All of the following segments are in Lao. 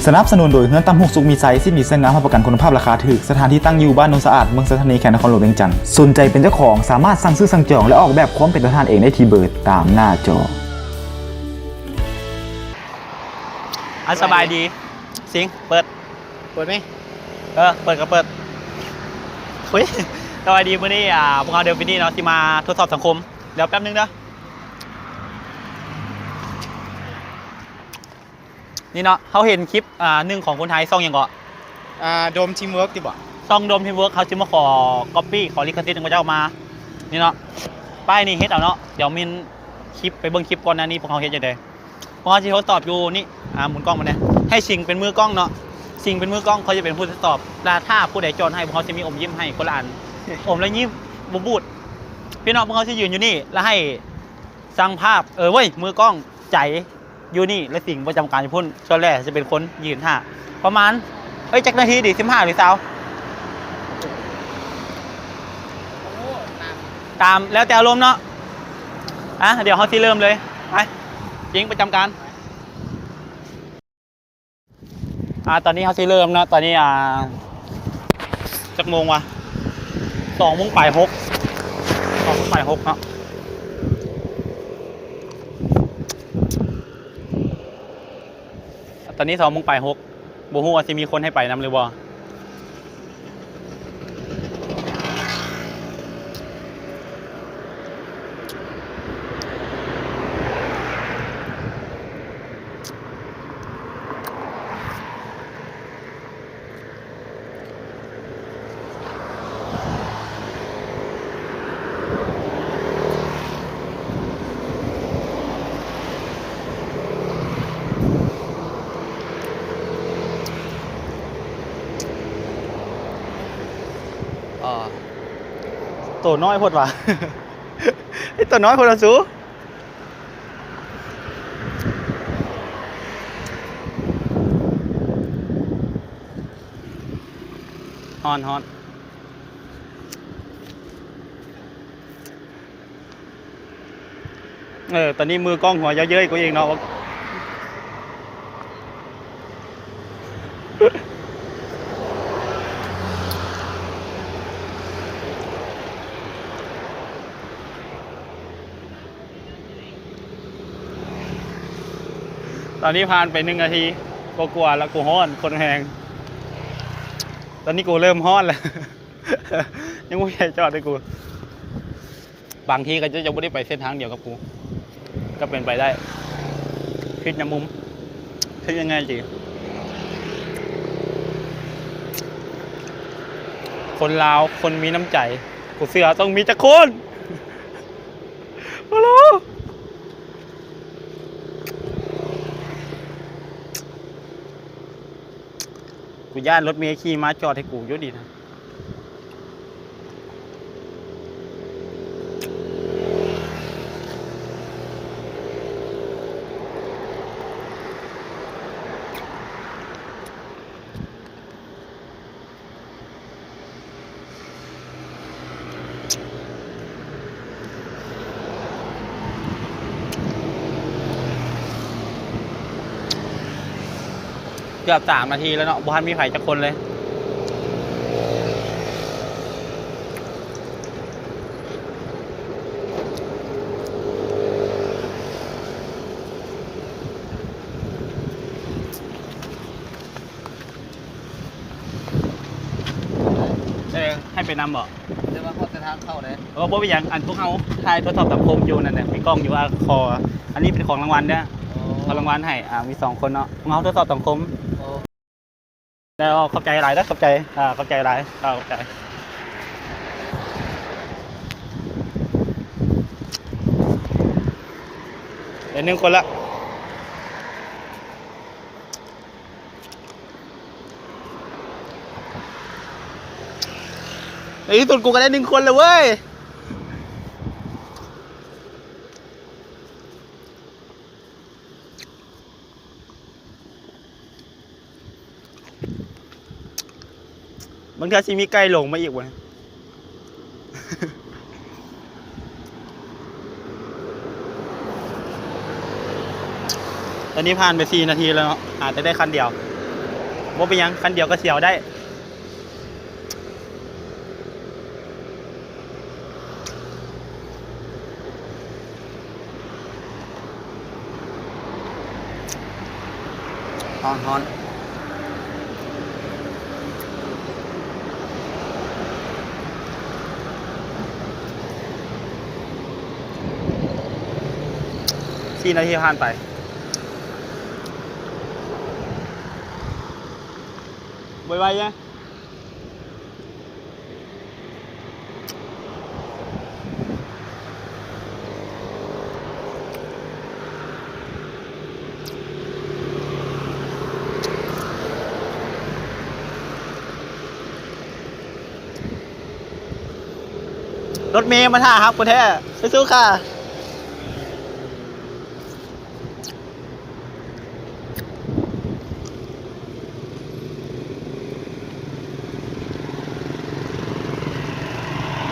ສະໜັບສະໜູນໂດຍ ເຮືອນຕຳຫຸກສຸກມີໄຊ ສີດມີເຊື້ອງາມ ຮັບປະກັນຄຸນນະພາບລາຄາຖືກ ສະຖານທີ່ຕັ້ງຢູ່ບ້ານໂນນສະອາດ ເມືອງໄຊທານີ ແຂວງນະຄອນຫຼວງວຽງຈັນ. ສົນໃຈເປັນເຈົ້າຂອງ ສາມາດສັ່ງຊື້ສັ່ງຈອງ ແລະ ອອກແບບຄວາມເປັນຕົວທ່ານເອງໄດ້ທີ່ເບີຕາມໜ້າຈໍ. ອາ ສະບາຍດີ ຊິງ ເປີດ ເປີດໄໝ? ເອີ ເປີດກໍເປີດ. ອຸ້ຍ ສະບາຍດີ ມື້ນີ້ ອາ ພວກເຮົາເດີນວິນນີ້ເນາະ ຊິມາທົດສອບສັງຄົມ ດຽວແປັບໜຶ່ງເດີ. ນີ້ເນາະ ເຮົາເຫັນຄລິບ ອ່າ ໜຶ່ງຂອງຄົນໄທ ຊ່ອງຫຍັງເກາະ? ອ່າ ໂດມທີມເວີກຕິເບາະ? ຊ່ອງໂດມທີມເວີກ ເຮົາຊິມາຂໍກັອບປີ້ ຂໍລິຂະສິດຂອງເຂົາເຈົ້າມາ. ນີ້ເນາະ ປ້າຍນີ້ເຮັດເອົາເນາະ ດຽວມີຄລິບ ໄປເບິ່ງຄລິບກ່ອນໜ້ານີ້ ພວກເຮົາເຮັດຈັ່ງໃດ. ພວກເຮົາຊິທົດສອບຢູ່ນີ້ ອ່າ ໝູນກ້ອງມາແດ່ ໃຫ້ຊິງເປັນມືກ້ອງເນາະ ຊິງເປັນມືກ້ອງ ຂ້ອຍຈະເປັນຜູ້ທົດສອບ ແລ້ວຖ້າຜູ້ໃດຈອດໃຫ້ ພວກເຮົາຊິມີອົມຍິ້ມໃຫ້ຄົນລະອັນ ອົມແລ້ວຍິ້ມບໍ່ບູດ. ພີ່ນ້ອງ ພວກເຮົາຊິຢືນຢູ່ນີ້ ແລ້ວໃຫ້ຊ່າງພາບ ເອີ ເວີຍ ມືກ້ອງ ໃຈ ຢູ່ນີ້ ແລະ ສິງປະຈຳການຢູ່ພຸ້ນ ສ່ວນແລ່ຈະເປັນຄົນຢືນຖ້າ ປະມານ ເອີຍ ຈັກນາທີດີ ສິບຫ້າ ຫຼື ຊາວ ຕາມແລ້ວແຕ່ອາລົມເນາະ. ອາ ດຽວເຮົາຊິເລີ່ມເລີຍ ໄປ ຊິງປະຈຳການ. ອາ ຕອນນີ້ເຮົາຊິເລີ່ມເນາະ ຕອນນີ້ ອາ ຈັກໂມງວະ ສອງໂມງປາຍຫົກ ສອງໂມງປາຍຫົກເນາະ. ຕອນນີ້ສອງໂມງປາຍຫົກ ບໍ່ຮູ້ວ່າຊິມີຄົນໃຫ້ໄປນຳຫຼືບໍ່. ໂຕນ້ອຍໂພດຫວາ ໂຕນ້ອຍໂພດຫວາສູ. ຮ້ອນ ຮ້ອນ. ເອີ ຕອນນີ້ມືກ້ອງຫົວເຍີ້ຍໆ ກວ່າອີກເນາະ. ຕອນນີ້ຜ່ານໄປໜຶ່ງນາທີກວ່າໆ ແລ້ວ ກູຮ້ອນ ຄົນແຮງ. ຕອນນີ້ກູເລີ່ມຮ້ອນແລ້ວ ຍັງບໍ່ມີໃຜຈອດໃຫ້ກູ. ບາງທີເຂົາເຈົ້າຈະບໍ່ໄດ້ໄປເສັ້ນທາງດຽວກັບກູ ກໍເປັນໄປໄດ້ ຜິດນະມຸມ ຄືຍັງໄງຕິ ຄົນລາວ ຄົນມີນ້ຳໃຈ ກູເຊື່ອຕ້ອງມີຈັກຄົນ. ໂອ້ໂຫ ກູຢ້ານລົດເມຂີ່ມາຈອດໃຫ້ກູຢູ່ດີນະ. ເກືອບສາມນາທີແລ້ວເນາະ ບໍ່ທັນມີໃຜຈັກຄົນເລີຍ. ເອີ ໃຫ້ໄປນຳບໍ? ແຕ່ວ່າຮອດແຕ່ທາງເຂົ້າເດ້. ເອີ ບໍ່ເປັນຫຍັງ ອັນພວກເຮົາຖ່າຍທົດສອບສັງຄົມຢູ່ນັ້ນແຫຼະ ມີກ້ອງຢູ່. ອາ ຂໍ ອັນນີ້ເປັນຂອງລາງວັນເດີ. ອໍ ເອົາລາງວັນໃຫ້ ອາ ມີສອງຄົນເນາະ ພວກເຮົາທົດສອບສັງຄົມ. ອໍ ແລ້ວຂອບໃຈຫຼາຍເດີ ຂອບໃຈ ອາ ຂອບໃຈຫຼາຍ ອາ ຂອບໃຈ. ເປັນໜຶ່ງຄົນລະ. ໃນທີ່ສຸດກູກໍໄດ້ໜຶ່ງຄົນແລ້ວເວີຍ. ບາງເທື່ອຊິມີໄກ່ຫຼົງມາອີກບໍ່? ຕອນນີ້ຜ່ານໄປສີ່ນາທີແລ້ວເນາະ ຫາແຕ່ໄດ້ຄັນດຽວ. ບໍ່ເປັນຫຍັງ ຄັນດຽວກໍສຽວໄດ້. ຮ້ອນໆ ສີ່ນາທີຜ່ານໄປ ໄວໆ ເດ້. ລົດເມມາຖ້າຮັບພຸ້ນແທ້ ສູ້ໆ ຄ່ະ.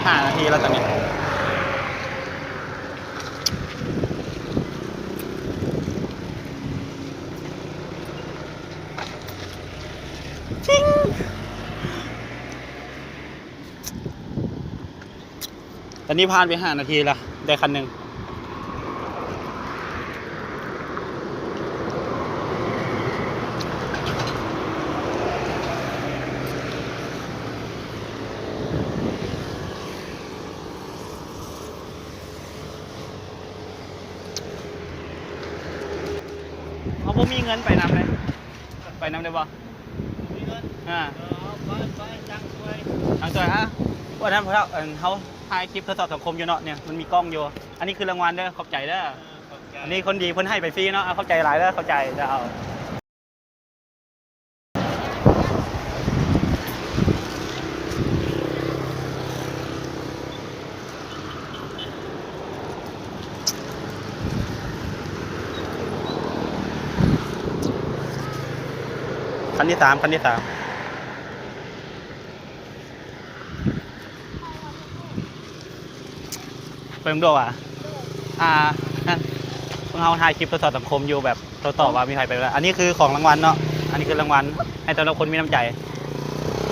ຫ້ານາທີແລ້ວຕອນນີ້ ຈິງ. ຕອນນີ້ຜ່ານໄປຫ້ານາທີລະ ໄດ້ຄັນໜຶ່ງ. ເຮົາບໍ່ມີເງິນໄປນຳເລີຍ ໄປນຳໄດ້ບໍ່? ມີເງິນ ອາ ເອີ ເອົາໄປ ໄປ ຈ້າງຊ່ວຍ ຈ້າງຊ່ວຍ ອາ ອັນນັ້ນ ເພາະ ອັນ ເຮົາຖ່າຍຄລິບທົດສອບສັງຄົມຢູ່ເນາະ ນີ້ມັນມີກ້ອງຢູ່ ອັນນີ້ຄືລາງວັນເດີ ຂອບໃຈເດີ ເອີ ຂອບໃຈ ອັນນີ້ຄົນດີເພິ່ນໃຫ້ໄປຟຣີເນາະ ອາ ຂອບໃຈຫຼາຍເດີ ຂອບໃຈ ເຈົ້າ. ຄັນທີສາມ ຄັນທີສາມ ເບິ່ງດູວ່າ ອ່າ ນັ້ນ ພວກເຮົາຖ່າຍຄລິບທົດສອບສັງຄົມຢູ່ ແບບ ທົດສອບວ່າມີໃຜໄປແລ້ວ. ອັນນີ້ຄືຂອງລາງວັນເນາະ ອັນນີ້ຄືລາງວັນໃຫ້ສຳລັບຄົນມີນ້ຳໃຈ.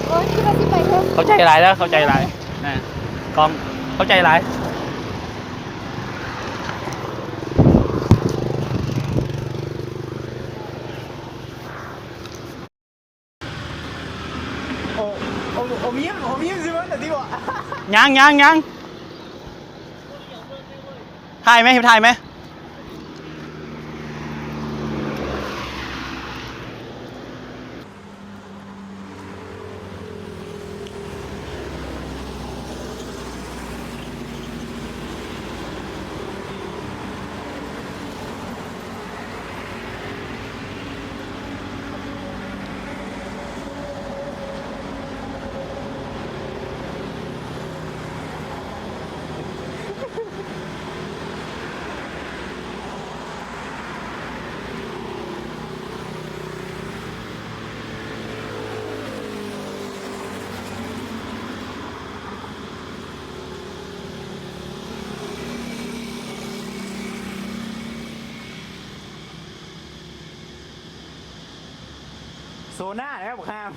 ໂອ້ຍ ຄິດວ່າຊິໄປເຖິງ. ຂອບໃຈຫຼາຍເດີ ຂອບໃຈຫຼາຍ ນະ ກ້ອງ ຂອບໃຈຫຼາຍ. ຍັງ ຍັງ ຍັງ ຖ່າຍໄໝ ຖ່າຍໄໝ? ໂຊໜ້າແລ້ວບັກຫາມ.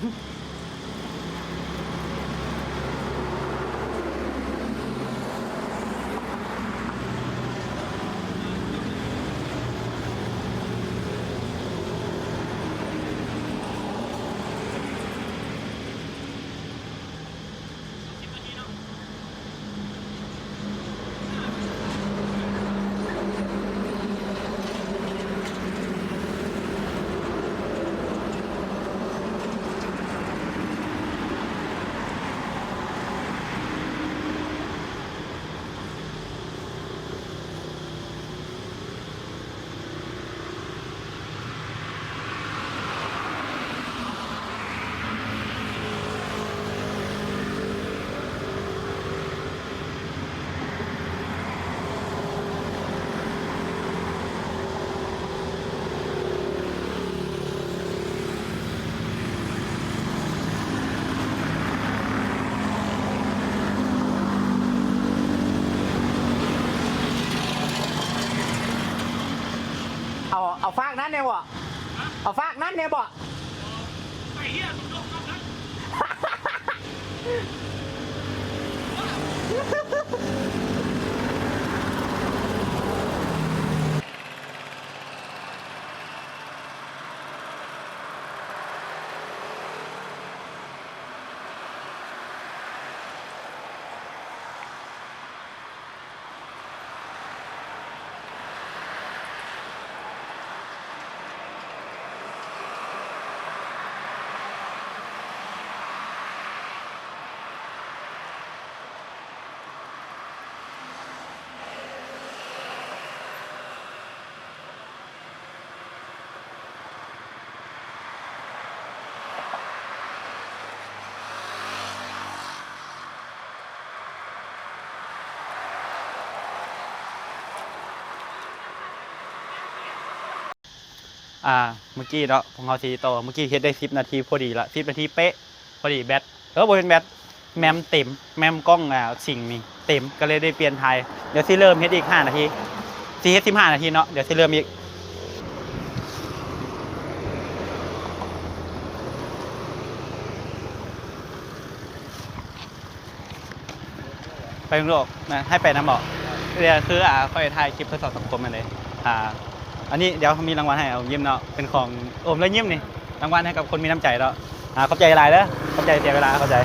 ເອົາ ເອົາຟາກນັ້ນແດ່ບໍ່? ເອົາຟາກນັ້ນແດ່ບໍ່? ອ່າ ມື້ກີ້ເນາະ ພວກເຮົາຊິຕໍ່ ມື້ກີ້ເຮັດໄດ້ສິບນາທີພໍດີລະ ສິບນາທີເປະ ພໍດີແບັດ ເອີ ບໍ່ແມ່ນແບັດ ແມມເຕັມ ແມມກ້ອງ ອ່າ ຊິງນີ້ເຕັມ ກໍເລີຍໄດ້ປ່ຽນຖ່າຍ. ດຽວຊິເລີ່ມເຮັດອີກຫ້ານາທີ ຊິເຮັດສິບຫ້ານາທີເນາະ ດຽວຊິເລີ່ມອີກ. ໄປເມືອງໂລກນະ ໃຫ້ໄປນຳບໍ? ເອີ ຄື ອ່າ ຂ້ອຍຖ່າຍຄລິບທົດສອບສັງຄົມຫັ້ນເດ້. ອ່າ ອັນນີ້ດຽວມີລາງວັນໃຫ້ ເອົາຍິ້ມເນາະ ເປັນຂອງໂອມແລະຍິ້ມນີ້ ລາງວັນໃຫ້ກັບຄົນມີນ້ຳໃຈເນາະ. ອ່າ ຂອບໃຈຫຼາຍເດີ ຂອບໃຈ ເສຍເວລາ ຂອບໃຈ.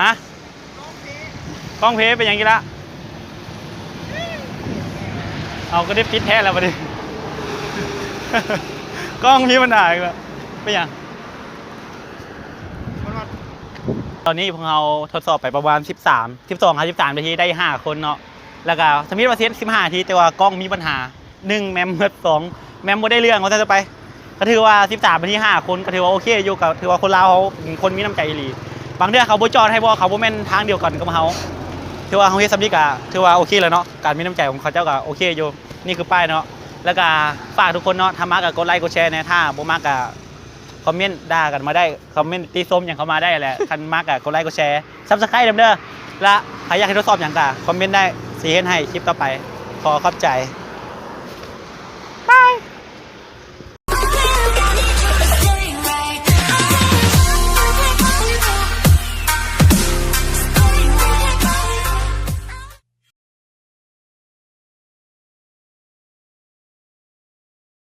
ຮະ? ກ້ອງເພ ເປັນຫຍັງອີກລະ? ເອົາ ກໍໄດ້ປິດແທ້ແລ້ວບັດນີ້ ກ້ອງມີບັນຫາອີກແລ້ວ ເປັນຫຍັງ? ຕອນນີ້ພວກເຮົາທົດສອບໄປປະມານສິບສາມ ສິບສອງຫາສິບສາມນາທີ ໄດ້ຫ້າຄົນເນາະ ແລ້ວກໍສຳມິດວ່າເສັດສິບຫ້ານາທີ ແຕ່ວ່າກ້ອງມີບັນຫາ ໜຶ່ງ ແມມໝົດ ສອງ ແມມບໍ່ໄດ້ເລື່ອງ ວ່າຊັ້ນຊະໄປ. ກໍຖືວ່າສິບສາມນາທີ ຫ້າຄົນ ກໍຖືວ່າໂອເຄຢູ່ ກໍຖືວ່າຄົນລາວເຮົາເປັນຄົນມີນ້ຳໃຈອີ່ຫຼີ. ບາງເທື່ອເຂົາບໍ່ຈອດໃຫ້ ເພາະວ່າເຂົາບໍ່ແມ່ນທາງດຽວກັນກັບເຮົາ. ຖືວ່າເຮົາເຮັດສ່ຳນີ້ກໍຖືວ່າໂອເຄແລ້ວເນາະ ການມີນ້ຳໃຈຂອງເຂົາເຈົ້າກໍໂອເຄຢູ່. ນີ້ຄືປ້າຍເນາະ ແລ້ວກໍຝາກທຸກຄົນເນາະ ຖ້າມັກກໍກົດໄລກົດແຊແດ່ ຖ້າບໍ່ມັກກໍ ຄອມເມັນດ່າກັນມາໄດ້ ຄອມເມັນຕິຊົມຫຍັງເຂົ້າມາໄດ້ແຫຼະ ຄັນມັກກໍກົດໄລກົດແຊ Subscribe ນຳເດີ ລະໃຜຢາກໃຫ້ທົດສອບຫຍັງກໍຄອມເມັນໄດ້ ຊິເຮັດໃຫ້ຄລິບຕໍ່ໄປ. ຂໍຂອບໃຈ.